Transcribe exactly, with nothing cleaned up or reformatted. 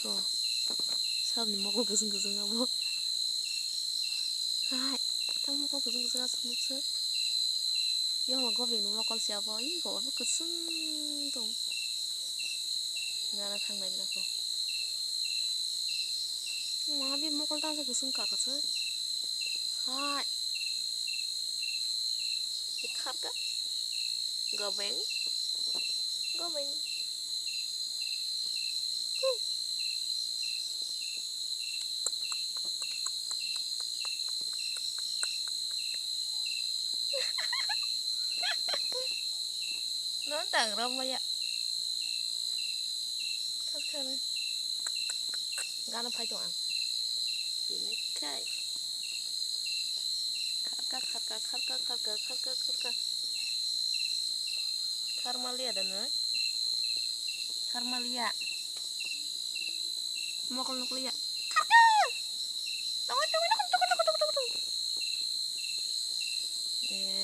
Ko. Sabni mokol kwchwng kwchwng abo. Hai, tamo mokol kwchwng kwchwng aswk nukse. Yokla gobeng ni mokol se abo. Ih, ko abo kwchwng tong. Gana thang nai na ko. Ma bi mokol tangsa kwchwng ka kwchwng. Hai. Kharka. Gobeng. Gobeng. Non tang rom maya. Kharka. Gana phai tong ang. Bini khai. Kharka, kharka, kharka, kharka, kharka, kharka. Kharmaliya da no? Kharmaliya. Mokol nukliya. Kharka! Tongoi, tongoi, tongoi, tongoi, tongoi, tongoi, tongoi. Eh.